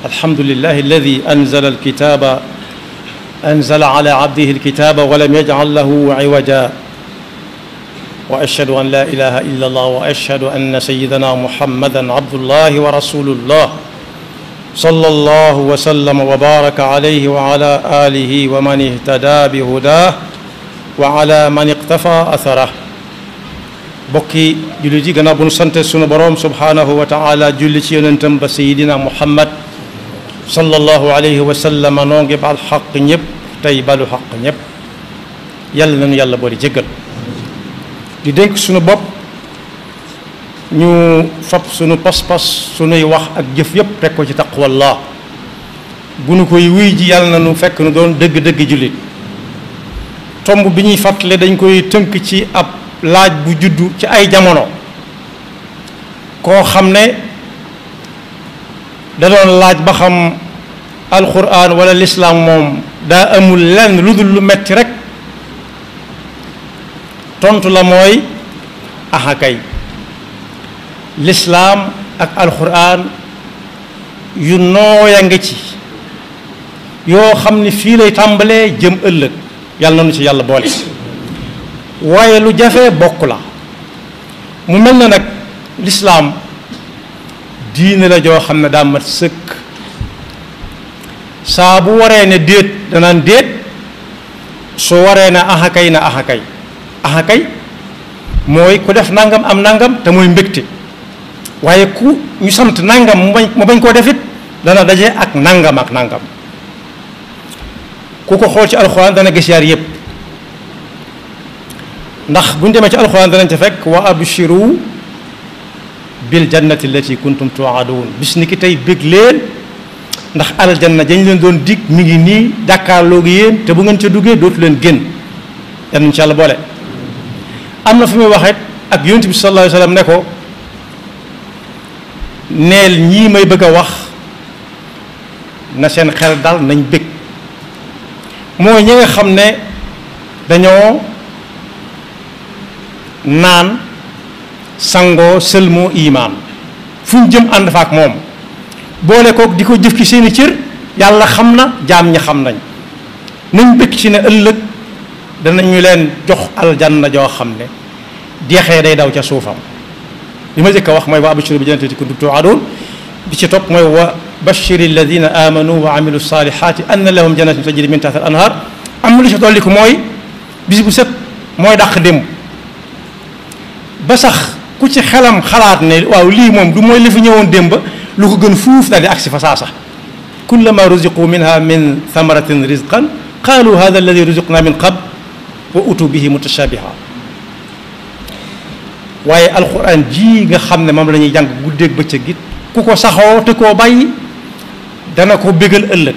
الحمد لله الذي أنزل على عبده الكتاب ولم يجعل له عوجا وأشهد أن لا إله إلا الله وأشهد أن سيدنا محمدا عبد الله ورسول الله صلى الله وسلم وبارك عليه وعلى آله ومن اهتدى بهداه وعلى من اقتفى أثره bokki jullit yi gannaaw bu nu sante sunu boroom subhaanahu wa taala julli ci yonentam ba sayidina muhammad sallallahu alayhi wa sallam noo ngi baal xaq ñëpp tey balu xaq ñëpp yàlla nañu yàlla boole jéggal di dénk sunu bopp ñu fab sunu pas-pas sunuy wax ak jëf yëpp teg ko ci taqwallah bu nu koy wuy ji yàlla nañu fekk nu doon dëgg-dëgg jullit tomb bi ñuy fàttale dañ koy tënk ci ab laaj bu juddu ci ay jamono koo xam ne da doon laaj ba xam alquran wala lislaam moom daa amul lenn lu dul lu metti rek tontu la mooy axakay lislaam ak alquran yu nooya nga ci yoo xam ne fii lay tàmbalee jëm ëllëg yàlla na nu ci yàlla boole waaye lu jafe bokk la mu mel na nag lislaam diine la joo xam ne daa mat sëkk saa bu waree ne déet danaan déet su waree ne axakay na axakay axakay mooy ku def nangam am nangam te mooy mbégte waaye ku ñu sant nangam mu bañ koo defit dana daje ak nangam ku ko xool ci alxuraan dana gis yaar yépp ndax bu ñu demee ci alxuraan danañ ca fekk wa abshiru bil jannati allati kuntum tuadun bis ni ki tey bég leen ndax aljanna dañ leen doon dig mi ngi nii jàkkaarloo gi yéen te bu ngeen ca duggee dootu leen génn yal nañu ci yàlla boole. am na fu muy waxee ak yonent bi sallallahu alayhi wa sallam ne ko neel ñii may bëgg a wax na seen xel dal nañ bég mooy ñi nga xam ne dañoo naan sangoo sëlmoo imaan fu ñu jëm ànd fa ak moom boole kook di ko jëf ci seeni cër yàlla xam na jaam ñi xam nañ nañ bëgg ci ne ëllëg danañu leen jox aljanna joo xam ne deexee day daw ca suufam li ma jëkk a wax mooy wa abshiru bi jannati kuntum tu'adun bi ci topp mooy wa bashiri alladina amanu wa amilu salihati anna lahum jannatin tajri min tahtiha al anhar am lu ci dolliku mooy bis bu set mooy dàq démb ba sax ku ci xelam xalaat ne waaw lii moom du mooy li fi ñëwoon démb lu ko gën fuuf daal di agsi fa saa sax kullama ruziqu minha min thamaratin rizqan qaalu hada alladi ruziqna min qabl wa utu bihi mutashabiha waaye alquran ji nga xam ne moom la ñuy jàng guddeeg bëccëg gi ku ko saxoo te koo bàyyi dana ko bégal ëllëg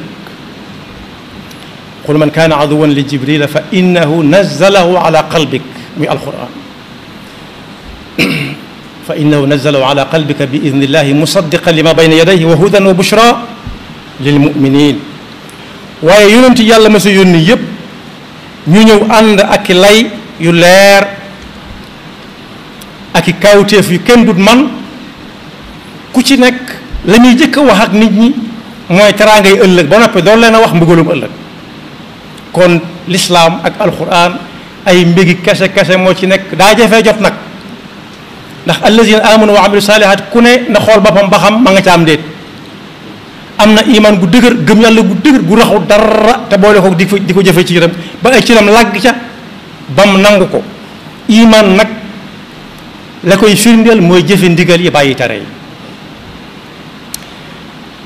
qul man kaana aduwan li jibrila fa innahu nazzalahu ala qalbik muy alquran fa innahu nazzalahu ala qalbika bi idnillahi musaddiqan lima bayna yadayhi wa hudan wa bushra lil muminin waaye yonent yàlla ma sa yónni yépp ñu ñëw ànd ak i lay yu leer ak i kawteef yu kenn dut man ku ci nekk la ñuy jëkk a wax ak nit ñi mooy teraangay ëllëg ba noppi doon leen a wax mbugalum ëllëg kon lislaam ak alquran ay mbégi kese kese moo ci nekk daa jafee jot nag ndax allazina amanu wa amilu salihat ku ne na xool boppam ba xam ma nga ca am déet am na iman gu dëgër gëm yàlla gu dëgër gu raxu dara te boole ko di ko jëfe ci yëram ba ay ciram làgg ca bam nangu ko iman nag la koy firndeel mooy jëfe ndigal yi bàyyi tere yi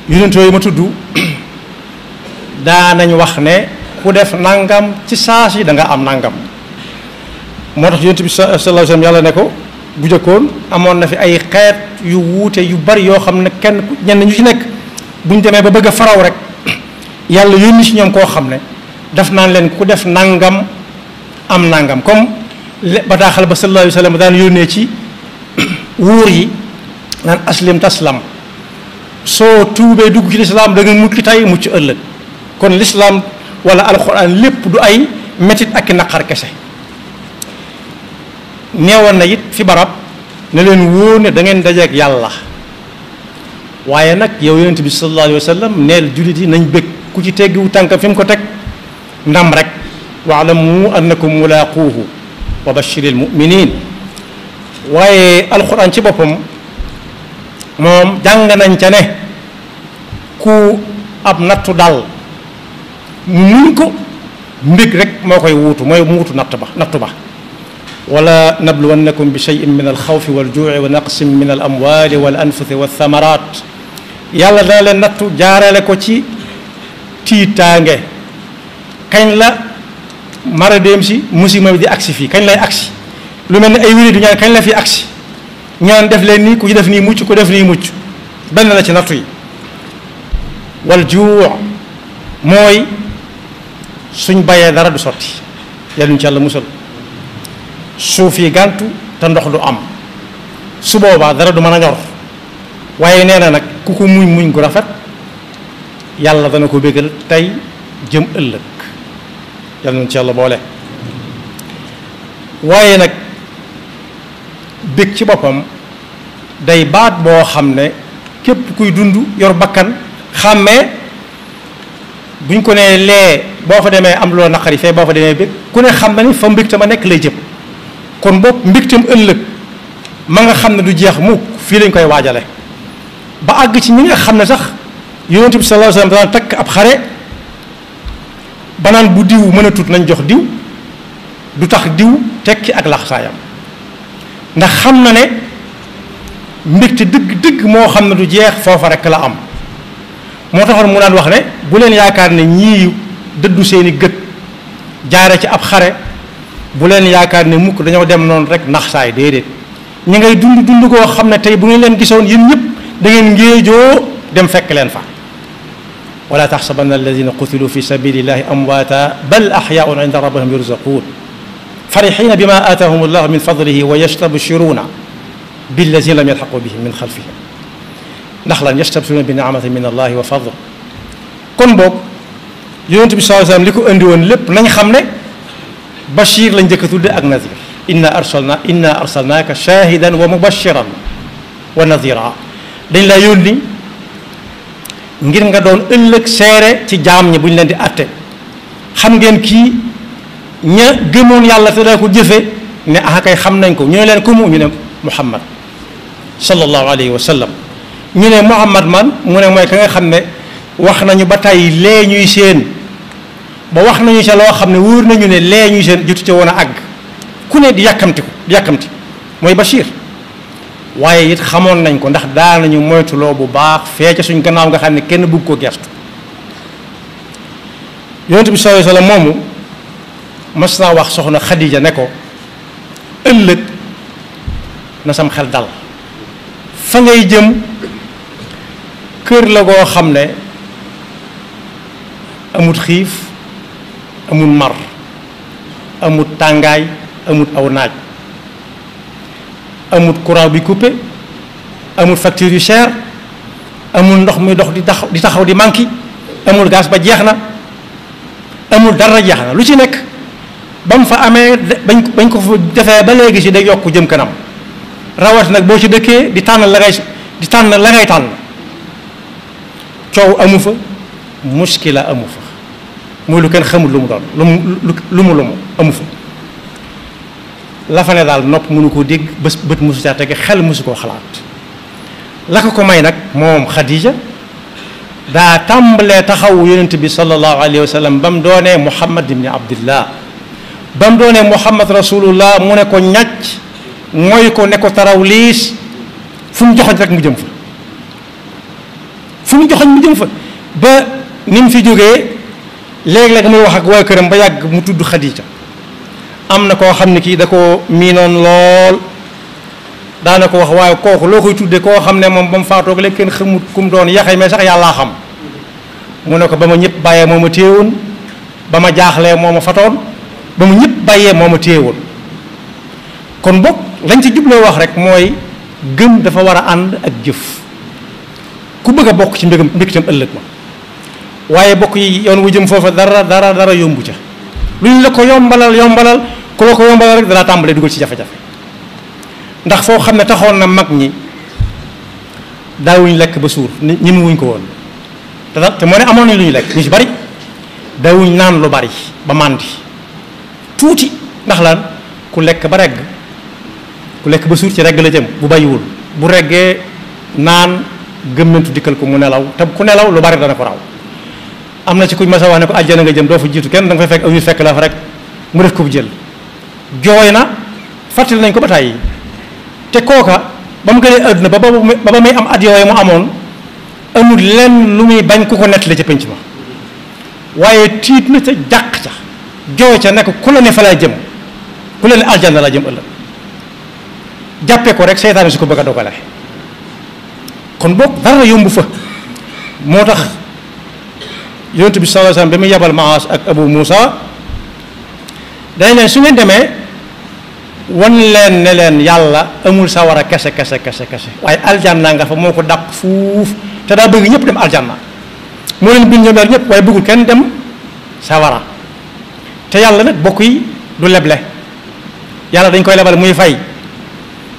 yonent yooyu ma tudd daanañ wax ne ku def nangam ci saas yi da nga am nangam moo tax yonent bi sallallahu alayhi wa sallam yàlla ne ko bu jëkkoon amoon na fi ay xeet yu wuute yu bari yoo xam ne kenn ñenn ñu ci nekk bu ñu demee ba bëgg a faraw rek yàlla yónni ci ñoom koo xam ne daf naan leen ku def nangam am nangam comme bataaxal ba sallallahu alayhi wa sallam daan yónnee ci wuur yi naan aslim taslam soo tuubee dugg ci lislaam da nga mucc tey mucc ëllëg kon lislaam wala alxuraan lépp du ay métit ak i naqar kese neewoon na it fi barab ne leen wóor ne da ngeen dajeek yàlla waaye nag yow yonent bi sallallahu alayhi wa sallam neel jullit yi nañ bëgg ku ci teggiwu tànkam fi mu ko teg ndam rek waalamu annakum mulaaquuhu wa bashiril muminin waaye alquran ci boppam moom jàng nañ ca ne ku ab nattu dal muñ ko mbég rek moo koy wuutu mooy mu wuutu nattu ba wala nabluwannakum bi cheyin min alxawfi waljuuci wa naqsin min al amwali wal anfusi walthamarat yàlla dana leen nattu jaarale ko ci tiitaange kañ la mara dem si musiba bi di agsi fii kañ lay agsi lu mel ni ay wéri du ñaan kañ la fi agsi ñaan def leen nii ku ci def nii mucc ku def nii mucc benn la ci nattu yi wal juu mooy suñ bayee dara du sotti yàlla ñu ci yàlla musal suuf yi gàntu te ndox du am su boobaa dara du mën a ñor waaye nee na nag ku ko muñ gu rafet yàlla dana ko bégal tey jëm ëllëg yàlla ñu ci yàlla boole waaye nag bég ci boppam day baat boo xam ne képp kuy dund yor bakkan xàmmee buñ ko nee lee boo fa demee am loo naqari fee boo fa demee bég ku ne xam na ni fa mbégte ma nekk lay jëm kon bopp mbégteem ëllëg ma nga xam ne du jeex mukk fii lañ koy waajale ba àgg ci ñi nga xam ne sax yonent bi sallallahu alayhi wasallam daan takk ab xare banaan bu diw mën a tut nañ jox diw du tax diw tekki ak laxsaayam ndax xam na ne mbégte dëgg moo xam ne du jeex foofa rek la am moo taxoon mu daan wax ne bu leen yaakaar ne ñii dëddu seeni gët jaare ci ab xare bu leen yaakaar ne mukk dañoo dem noonu rek nax saay déedéet ñi ngay dund koo xam ne tey bu ngeen leen gisoon yéen ñëpp da ngeen ngéejoo dem fekk leen fa wala taxsabanna alladina qutilu fi sabilillahi amwaata bal axyaun inda rabbihim yurzaquun farixina bima aataahum allahu min fadlihi wa yastabshiruuna billazina lam yalxaqu bihim min xalfihim ndax lan yastabshiruuna bi niamatin min allahi wa fadl kon boog yonent bi sallallahu alayhi wasallam li ko indi woon lépp nañ xam ne bashir lañ njëkk a tudde ak nadir inna arsalnaaka shahidan wa mubashiran wa nadira dañ la yónni ngir nga doon ëllëg seere ci jaam ñi bu ñu leen di atte xam ngeen kii ña gëmoon yàlla te daa ko jëfe ne ah kay xam nañ ko ñu ne leen ku mu ñu ne Muhammad sallallahu alayhi wa sallam ñu ne Muhammad man mu ne mooy ka nga xam ne wax nañu ba tey lee ñuy seen ba wax nañu ca loo xam ne wóor nañu ne lee ñuy seen jotu ca woon a àgg ku ne di yàkkamti mooy Bachir waaye it xamoon nañ ko ndax daa nañu moytuloo bu baax fee ca suñ gannaaw nga xam ne kenn bëgg ko gestu yonent bi sallallahu alayhi wasallam moomu mas naa wax soxna Xadija ne ko ëllëg na sam xel dal fa ngay jëm kër la goo xam ne amut xiif amut mar amut tàngaay amut aw naaj amul courant bi coupé amul facture yu cher amul ndox muy dox di taxaw di manqué amul gaz ba jeex na amul dara jeex na lu ci nekk ba mu fa amee bañ ko fa defee ba léegi si day yokk jëm kanam rawat nag boo ci dëkkee di tànn la ngay tànn coow amu fa muskila amu fa muy lu kenn xamul lu mu doon lu mu amu fa la fa ne daal nopp mënu koo dégg bët mosu caa tege xel mosu koo xalaat la ko may nag moom Khadija daa tàmbalee taxaw yonent bi sallallahu alayhi wa sallam ba mu doonee Muhammad ibni Abdillah ba mu doonee Muhammad rasulullah mu ne ko ñàcc mooy ko ne ko taraw liis fu mu joxoñ rek mu jëm fa ba ni mu fi jógee léeg-léeg muy wax ak waa këram ba yàgg mu tudd Khadija am na koo xam ne kii da ko miinoon lool daana ko wax waaye kooku loo koy tudde koo xam ne moom ba mu faatoog léegi kenn xamut ku mu doon yaxee mais sax yàllaa xam mu ne ko ba ma ñëpp bàyyee moo ma téyewoon ba ma jaaxlee moo ma fatoon ba mu ñëpp bàyyee moo ma téyewoon kon boog lañ ci jubloo wax rek mooy gëm dafa war a ànd ak jëf ku bëgg a bokk ci mbégtam ëllëg ma waaye bokk yi yoon wu jëm foofa dara yombu ca lu ñu la ko yombalal ku la ko yombalal rek danaa tàmbalee dugal ci jafe-jafe ndax foo xam ne taxoon na mag ñi daawuñ lekk ba suur ñi mu wuñ ko woon te moo ne amoon nañ lu ñu lekk ñu ci bari daawuñ naan lu bari ba màndi tuuti ndax lan ku lekk ba regg ku lekk ba suur ci regg la jëm bu bàyyiwul bu reggee naan gëmmentu dikkal ko mu nelaw te ku nelaw lu bari dana ko raw am na ci kuñ masa wax ne ko àjjana nga jëm doo fa jiitu kenn da nga fay fekk aw nit fekk la fa rek mu def ko bu jël jooy na fàttali nañ ko ba tàyyi te kooka ba mu gënee àdduna ba ba muy am at yooyu mu amoon amul lenn lu muy bañ ku ko nettali ca penc ma waaye tiit na ca jàq ca jooy ca nekk ku la ne fa laa jëm ku la ne aljanna laa jëm ëllëg jàppee ko rek seytaane su ko bëgg a dogale kon boog dara yomb fa moo tax yonent bi sallallahu alayhi wasallam ba muy yabal Maas ak Abu Muusa dañ leen su ngeen demee wan leen ne leen yàlla amul sawara kese waaye aljanna nga fa moo ko dàq fuuf te daa bëgg ñëpp dem aljanna moo leen bind ñoom daal ñëpp waaye bëggul kenn dem sawara te yàlla nag bokk yi du leble yàlla dañ koy lebal muy fay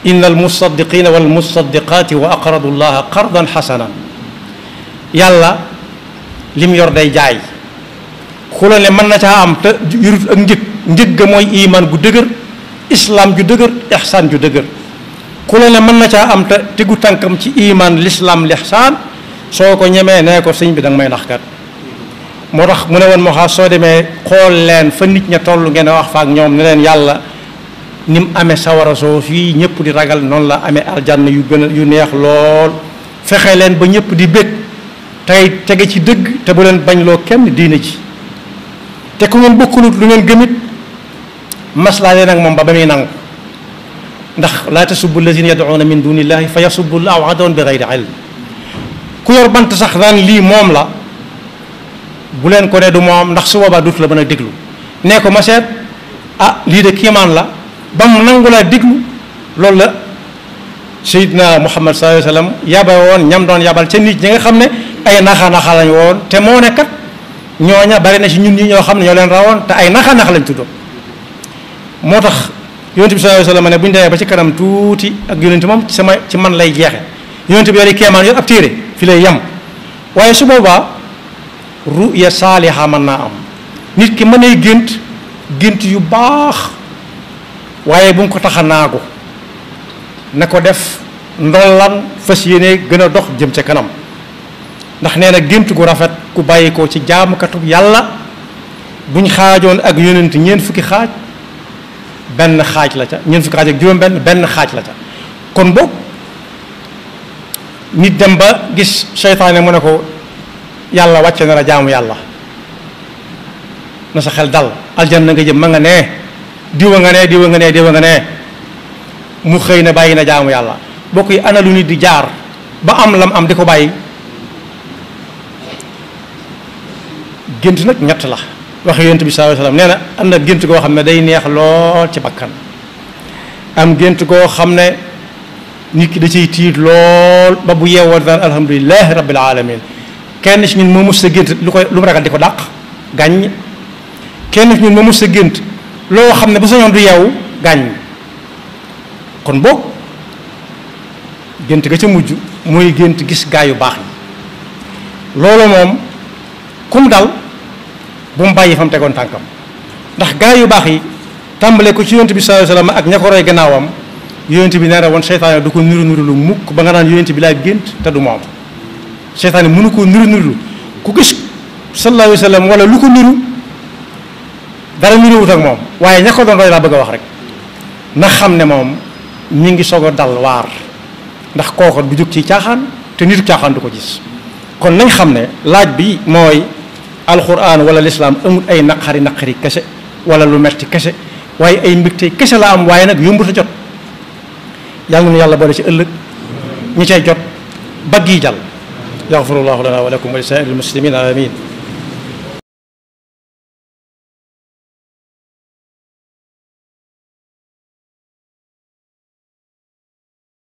inna al musaddiqina wal musaddiqati wa aqradu llaha qardan xasanan yàlla lim yor day jaay ku la ne mën na caa am te yurut ak njëg ga mooy iman gu dëgër islam ju dëgër ihsaan ju dëgër ku la ne mën na caa am te tegu tànkam ci iman l'islam l'ihsaan soo ko ñemee nee ko sëñ bi danga may nax kat moo tax mu ne woon moo xaas soo demee xool leen fa nit ña toll ngeen wax fa ak ñoom ne leen yàlla ni mu amee sawara soo fii ñëpp di ragal noonu la amee aljanna yu gën a yu neex lool fexe leen ba ñëpp di bég tey tege ci dëgg te bu leen bañ loo kenn diine ci te ku ngeen bokkulut lu ngeen gëmit maslaa leen ak moom ba muy nangu ndax laa tasubbu allazina yad'una min dunillahi fa yasubbu llaha adwan bi ghayri ilm ku yor bant sax daan lii moom la bu leen ko ne du moom ndax su boobaa dut la mën a déglu nee ko ma seet lii de kiimaan la ba mu nangu laa déglu loolu la Seydina Muhammad sallallahu alayhi wa sallam yaba woon ñam doon yabal ca nit ñi nga xam ne ay naxa-naxa lañ woon te moo ne kat ñooña bari na ci ñun ñi ñoo xam ne ñoo leen rawoon te ay naxa-naxa lañ tuddoon moo tax yonent bi sallallahu alayhi wa sallam ne bu ñu demee ba ci kanam tuuti ak yonent moom ci man lay jeexe yonent bi yori keemaan yor ab téere fi lay yem waaye su boobaa ruya saaliha mën naa am nit ki mën ay gént yu baax waaye bu mu ko tax a naagu na ko def ndollan fas yéene gën a dox jëm ca kanam ndax nee na gént gu rafet ku bàyyi ko ci jaamukatu yàlla buñ xaajoon ak yonent ñeent fukki xaaj benn xaaj la ca ñeent fukki xaaj ak juróom benn xaaj la ca kon boog nit dem ba gis seytaane mu ne ko yàlla wàcce na la jaamu yàlla na sa xel dal aljanna nga jëm ma nga nee diwa nga nee mu xëy na bàyyi na jaamu yàlla bokk yi ana lu nit di jaar ba am lam am di ko bàyyi gént nag ñett la waxe yonent bi sallallahu alayhi wasallam nee na am na gént goo xam ne day neex lool ci bakkan am gént goo xam ne nit ki da ciy tiit lool ba bu yeewoo daan alhamdulilahi rabbil alamin kenn ci ñun moo mus sa gént lu mu ragal di ko dàq gàññ kenn ci ñun moo mus sa gént loo xam ne bu sañoon du yeewu gàññ kon boog gént ga ca mujj mooy gént gis gaa yu baax yi loolu moom kum dal bu mu bàyyi fa mu tegoon tànkam ndax gaa yu baax yi tàmbale ko ci yonent bi sallallahu alayhi wasallam ak ña ko roy gannaawam yonent bi nee na woon seytaane du ko niru lu mukk ba nga naan yonent bi laa gént te du moom seytaane mënu ko niru ku gis sallallahu alayhi wasallam wala lu ko niru dara niruwut ak moom waaye ña ko doon roy laa bëgg a wax rek na xam ne moom mi ngi soog a dal waar ndax kooku du jóg ci caaxaan te nitu caaxaan du ko gis kon nañ xam ne laaj bi mooy alquran wala lislaam amul ay naqari kese wala lu metti kese waaye ay mbégte kese la am waaye nag yombut a jot yàlla na yàlla boole ci ëllëg ñi cay jot bagg yi jàll yaxfirullahu lana wa lakum wa li saa'iril muslimin amin